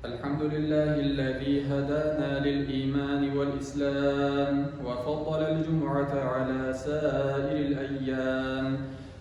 الحمد لله الذي هدانا للإيمان والإسلام وفضل الجمعة على سائر الأيام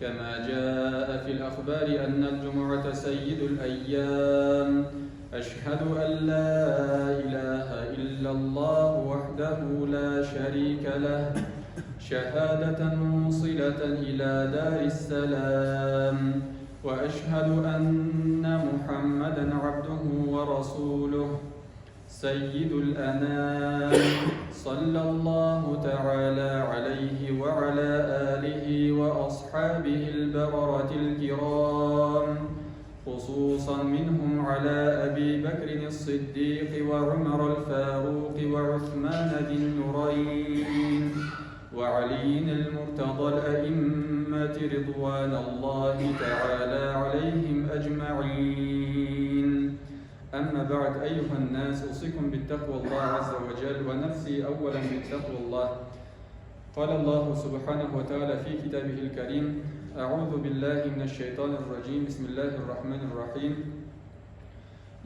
كما جاء في الأخبار أن الجمعة سيد الأيام أشهد أن لا إله إلا الله وحده لا شريك له شهادة موصلة إلى دار السلام وأشهد أن محمدا عبده ورسوله سيد الأنام صلى الله تعالى عليه وعلى آله وأصحابه البررة الكرام خصوصا منهم على أبي بكر الصديق وعمر الفاروق وعثمان ذي النورين وعلي المرتضى الأئمة رضوان الله تعالى عليهم أجمعين أما بعد أيها الناس أوصيكم بالتقوى الله عز وجل ونفسي أولا بالتقوى الله قال الله سبحانه وتعالى في كتابه الكريم أعوذ بالله من الشيطان الرجيم بسم الله الرحمن الرحيم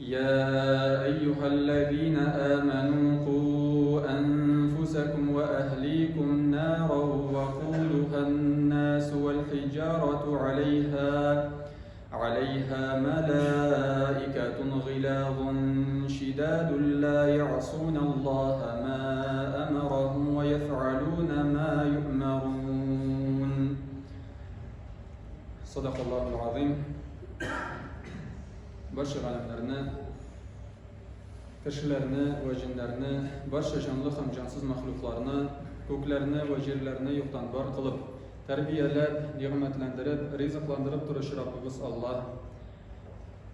يا أيها الذين آمنوا قوا أنفسكم وأهليكم نارا وقودها الناس والحجارة عليها عليها ملائكة غلاظ شداد لا يعصون الله ما أمرهم ويفعلون ما يؤمرون صدق الله العظيم Барча галәмнәрне, кешеләрне вә җеннәрне, барча җанлы һәм җансыз мәхлукларны, күкләрне вә җирләрне юктан бар кылып, тәрбияләп, нигъмәтләндереп, ризыкландырып торучы Раббыбыз Аллаһ.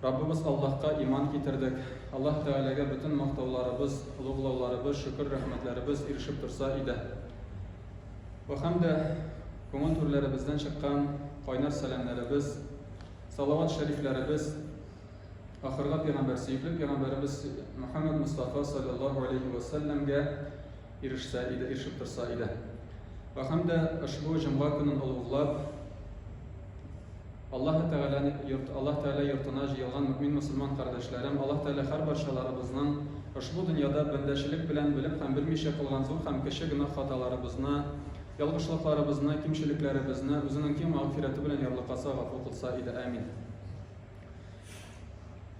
Раббыбыз Аллаһка иман китердек. Аллаһ Тәгаләгә бөтен мактауларыбыз, олуглауларыбыз, шөкер рәхмәтләребез ирешеп торса иде. Вә һәм дә күңел түрләребездән чыккан кайнар сәламнәребез, салават шәрифләребез ахыргы пәйгамбәр, сөекле пәйгамбәребез Мөхәммәд Мостафа саллаллаһу алейһи вә сәлләмгә ирешсә иде, ирешеп торса иде. Вә һәм дә ошбу җомга көнен олуглап, Аллаһ Тәгаләне йорт, Аллаһ Тәгалә йортына җыелган мөмин мөселман кардәшләрем, Аллаһ Тәгалә һәрбарчаларыбызның ошбу дөньяда бәндәчелек белән белеп һәм белмичә кылган зур һәм кече гөнаһ хаталарыбызны, ялгышлыкларыбызны, кимчелекләребезне үзенең киң мәгъфирәте белән ярлыкаса, гафу кылса иде. Амин.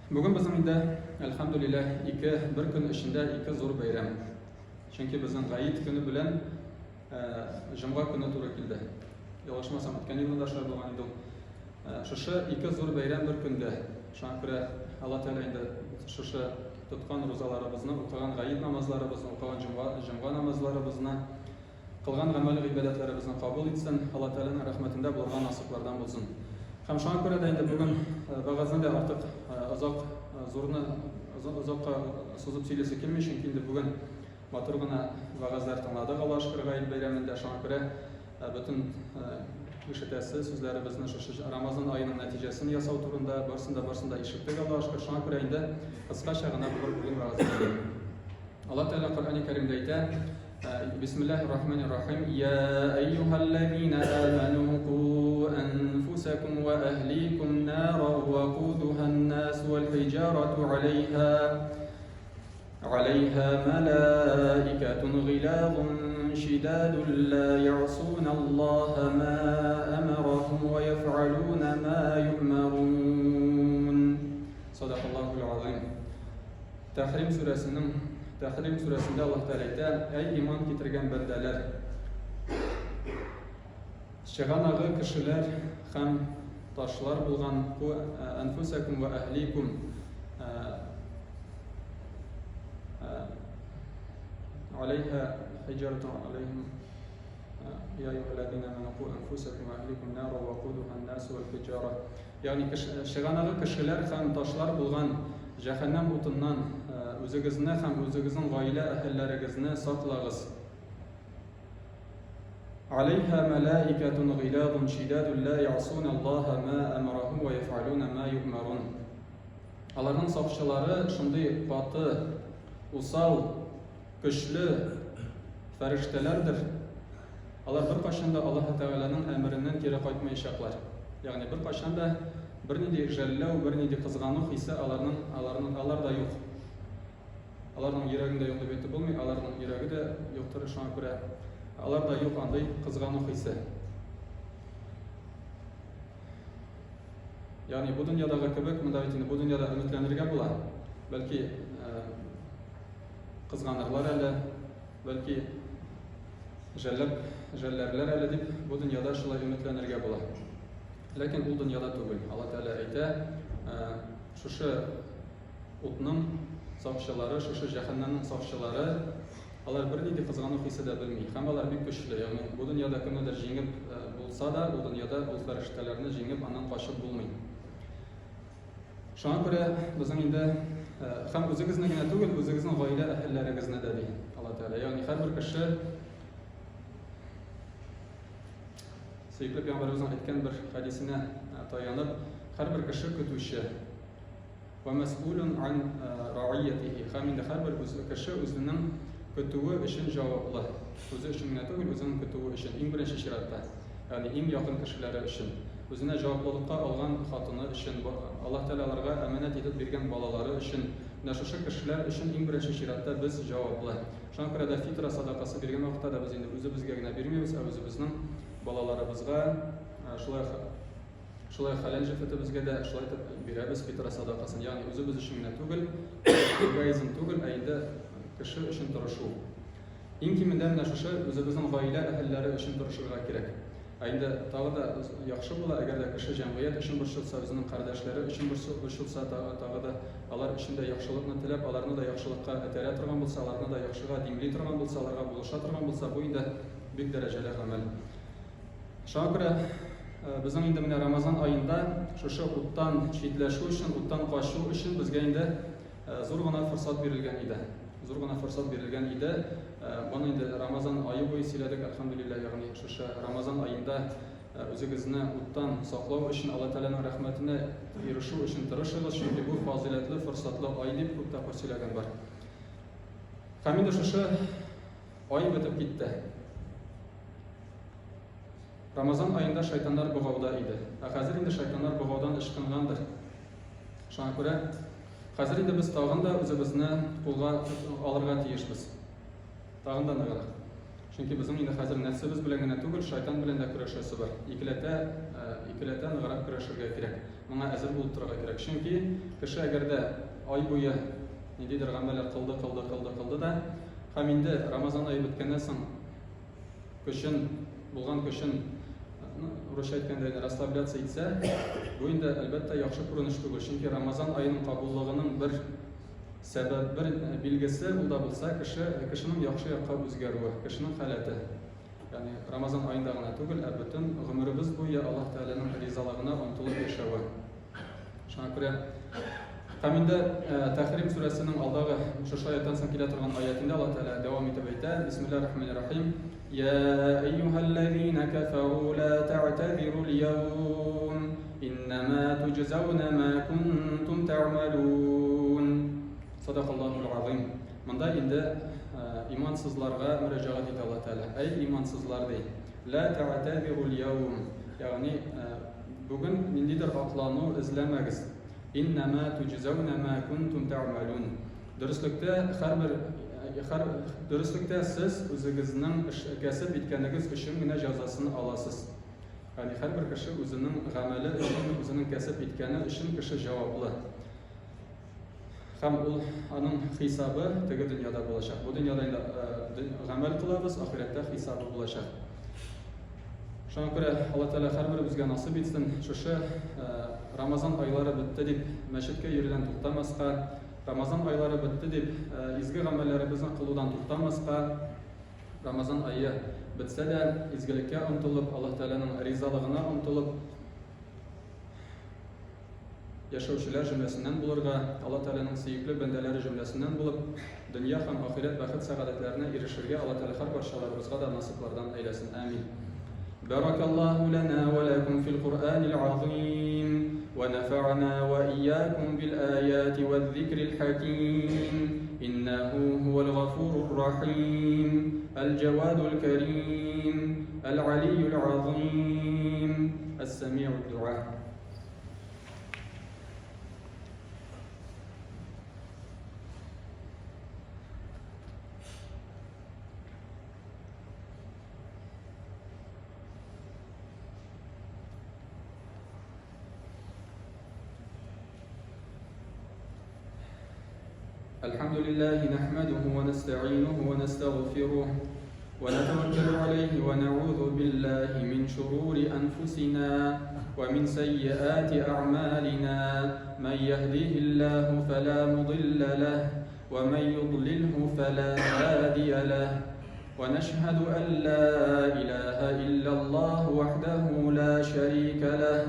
Бүген безнең инде, әлхәмдүлилләһ, ике, бер көн эчендә ике зур бәйрәм. Чөнки безнең Гаид көне белән җомга көне туры килде. Ялгышмасам, үткән елны да шулай булган иде ул. Шушы ике зур бәйрәм бер көндә. Шуңа күрә Алла Тәгалә инде шушы тоткан рузаларыбызны, укыган гаид намазларыбызны, укыган җомга, җомга намазларыбызны, кылган гамәл-гыйбадәтләребезне кабул итсен, Алла Тәгаләнең рәхмәтендә булырга насыйплардан булсын. Һәм шуңа күрә дә инде бүген вәгазьне дә артык озак зурны озакка сузып сөйлисе килми, чөнки инде бүген матур гына вәгазьләр тыңладык Аллаһ шөкер Гает бәйрәмендә. Шуңа күрә бөтен ишетәсе сүзләребезне шушы Рамазан аеның нәтиҗәсен ясау турында барсын да барсын да ишеттек Аллаһ шөкер. Шуңа күрә инде кыскача гына булыр бүген вәгазьләр. Аллаһ Тәгалә Коръәни Кәримдә әйтә, Бисмиллаһир Рахманир Рахим, Я әйюһәлләзина аману ку анфусакум ва әһликум нара ва кудухан нас вал хиҗарату алейха عليها ملائكة غلاظ شداد لا يعصون الله ما أمرهم ويفعلون ما يؤمرون صدق الله العظيم Тәхрим сүрәсенең Тәхрим сүрәсендә Аллаһ Тәгалә әйтә, Әй иман китергән бәндәләр! Чыганагы кешеләр һәм ташлар булган ку әнфусәкум вә әһликум алейха хиҗаратун алейхим я әйюһәлләзина аману ку әнфусәкум вә әһликум нара ва кудуха ан-нас вәл хиҗара. Ягъни чыганагы кешеләр һәм ташлар булган җәһәннәм утыннан үзегезне һәм үзегезнең гаилә әһелләрегезне саклагыз. Алейха мәләикәтун гыйлазун шидадун ла ясуна Аллаһа ма амарахум ва яфалуна ма юъмарун. Аларның сакчылары шундый каты, усал, көчле фәрештәләрдер. Алар беркайчан да Аллаһы Тәгаләнең әмереннән кире кайтмаячаклар. Ягъни беркайчан да бернинди жәлләү, бернинди кызгану хисе аларның аларның аларда юк. Аларның йөрәгендә юк дип әйтеп булмый, аларның йөрәге дә юктыр, шуңа күрә аларда юк андый кызгану хисе. Ягъни бу дөньядагы кебек, монда бит инде бу дөньяда өметләнергә була. Бәлки кызганырлар әле, бәлки жәлләп, жәлләрләр әле дип бу дөньяда шулай өметләнергә була. Ләкин ул дөньяда түгел. Алла Тәгалә әйтә, шушы Утның сакчылары, шушы җәһәннәмнең сакчылары, алар бернинди кызгану хисе дә белми һәм алар бик көчле, ягъни бу дөньяда кемнедер җиңеп булса да, ул дөньяда ул фәрештәләрне җиңеп, аннан качып булмый. Шуңа күрә безнең инде һәм үзегезне генә түгел, үзегезнең гаилә әһелләрегезне дә, ди Алла Тәгалә. Ягъни һәрбер кеше сөекле пәйгамбәребезнең әйткән бер хәдисенә таянып, һәрбер кеше көтүче. Вә мәсьүлүн ан ра'иятихи. Һәм инде һәрбер кеше үзенең көтүе өчен җаваплы. Үзе өчен генә түгел, үзенең көтүе өчен, иң беренче чиратта. Ягъни иң якын кешеләре өчен. Үзенә җаваплылыкка алган хатыны өчен, Аллаһ Тәгалә аларга әманәт итеп биргән балалары өчен. Менә шушы кешеләр өчен иң беренче чиратта без җаваплы. Шуңа күрә дә фитра садакасы биргән вакытта да без инде үзебезгә генә бирмибез, ә үзебезнең балаларыбызга, шулай Шулай хәләл җефетебезгә дә шулай итеп бирәбез фитра садакасын. Ягъни үзебез өчен генә түгел, эгоизм түгел, ә инде кеше өчен тырышу. Иң кимендә менә шушы үзебезнең гаилә әһелләре өчен тырышырга кирәк. Ә инде тагы да яхшы була, әгәр дә кеше җәмгыять өчен борчылса, үзенең кардәшләре өчен борчылса, тагы да алар өчен дә яхшылыкны теләп, аларны да яхшылыкка этәрә торган булса, аларны да яхшыга димли торган булса, аларга булыша торган булса, бу инде бик дәрәҗәле гамәл. Шуңа күрә безнең инде менә Рамазан аенда шушы уттан читләшү өчен, уттан качу өчен безгә инде зур гына форсат бирелгән иде. Зур гына форсат бирелгән иде. Моны инде Рамазан ае буе сөйләдек, әлхәмдүлилләһ, ягъни шушы Рамазан аенда үзегезне уттан саклау өчен, Алла Тәгаләнең рәхмәтенә ирешү өчен тырышыгыз, чөнки бу фазыйләтле, форсатлы ай дип күп тапкыр сөйләгән бар. Һәм инде шушы ай бетеп китте. Рамазан аенда шайтаннар богауда иде. Ә хәзер инде шайтаннар богаудан ычкынгандыр. Шуңа күрә хәзер инде без тагын да үзебезне кулга алырга тиешбез. Тагын да ныграк. Чөнки безнең инде хәзер нәфсебез белән генә түгел, шайтан белән дә көрәшәсе бар. Икеләтә, икеләтә ныграк көрәшергә кирәк. Моңа әзер булып торырга кирәк. Чөнки кеше әгәр дә ай буе ниндидер гамәлләр кылды, кылды, кылды, кылды да, һәм инде Рамазан ае беткәннән соң көчен, булган көчен, ну, русча әйткәндә, инде расслабляться итсә, бу инде, әлбәттә, яхшы күренеш түгел. Чөнки Рамазан аеның кабуллыгының бер сәбәп, бер билгесе ул да булса, кеше, кешенең яхшы якка үзгәрүе, кешенең халәте. Ягъни Рамазан аенда гына түгел, ә бөтен гомеребез буе Аллаһ Тәгаләнең ризалыгына омтылып яшәве. Шуңа күрә һәм инде Тәхрим сүрәсенең алдагы шушы аяттан соң килә торган аятында Аллаһ Тәгалә дәвам итеп әйтә: Бисмиллаһир рахманир рахим. Я әйюһәлләзина кафару ла та'тазирул яум иннама туҗзауна ма кунтум та'малун. Садакаллаһул азим. Монда инде имансызларга мөрәҗәгать итә Аллаһ Тәгалә. Әй имансызлар ди. Ла та'тазирул яум. Ягъни Бүген ниндидер аклану эзләмәгез. Иннәмә туҗзәүнә мә кунтум тәгъмәлүн. Дөреслектә, һәрбер һәр дөреслектә сез үзегезнең эш, кәсеп иткәнегез өчен генә җәзасын аласыз. Ягъни һәрбер кеше үзенең гамәле өчен, үзенең кәсеп иткәне өчен кеше җаваплы. Һәм ул аның хисабы теге дөньяда булачак. Бу дөньяда инде гамәл кылабыз, ахирәттә хисабы булачак. Шуңа күрә Алла Тәгалә һәрберебезгә насыйп итсен, шушы Рамазан айлары бетте дип мәчеткә йөрүдән туктамаска, Рамазан айлары бетте дип изге гамәлләребезне кылудан туктамаска, Рамазан ае бетсә дә изгелеккә омтылып, Аллаһ Тәгаләнең ризалыгына омтылып, Яшәүчеләр җөмләсеннән булырга, Алла Тәгаләнең сөекле бәндәләре җөмләсеннән булып, дөнья һәм ахирәт бәхет-сәгадәтләренә ирешергә Алла Тәгалә һәрбарчаларыбызга да насыйплардан әйләсен. Амин. Бәрәкаллаһу ләнә вә ләкүм фил Куръанил азыйм, вә нәфәгънә вә ияякүм бил аяти вәз зикрил хәким, иннәһу һуәл гафурур рахим, әл җәвадул кәрим, әл алийюл азыйм, әс-сәмиуд дуа. الحمد لله نحمده ونستعينه ونستغفره ونتوكل عليه ونعوذ بالله من شرور أنفسنا ومن سيئات أعمالنا من يهديه الله فلا مضل له ومن يضلله فلا هادي له ونشهد أن لا إله إلا الله وحده لا شريك له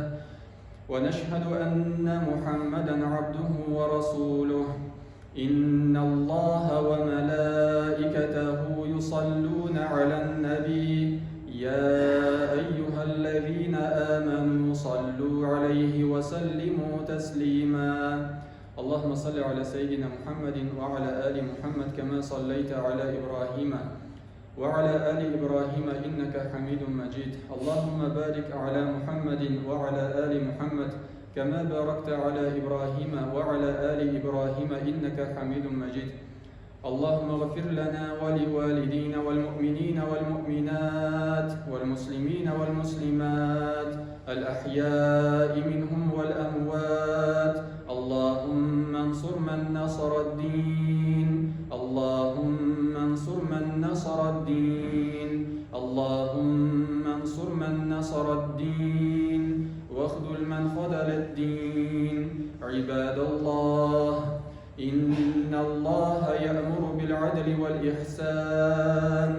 ونشهد أن محمدا عبده ورسوله إن الله وملائكته يصلون على النبي يا أيها الذين آمنوا صلوا عليه وسلموا تسليما اللهم صل على سيدنا محمد وعلى آل محمد كما صليت على إبراهيم وعلى آل إبراهيم إنك حميد مجيد اللهم بارك على محمد وعلى آل محمد كما باركت على إبراهيم وعلى آل إبراهيم إنك حميد مجيد اللهم اغفر لنا ولوالدينا والمؤمنين والمؤمنات والمسلمين والمسلمات الأحياء منهم والأموات اللهم انصر من نصر الدين اللهم انصر من نصر الدين اللهم انصر من نصر الدين واخذل من خذل الدين عباد الله إن الله يأمر بالعدل والإحسان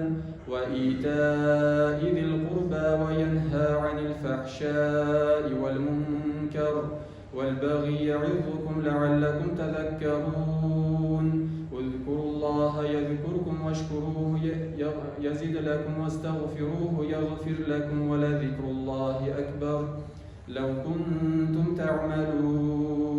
وإيتاء ذي القربى وينهى عن الفحشاء والمنكر والبغي يعظكم لعلكم تذكرون اذكروا الله يذكركم واشكروه يزد لكم واستغفروه يغفر لكم ولذكر الله أكبر لو كنتم تعملون.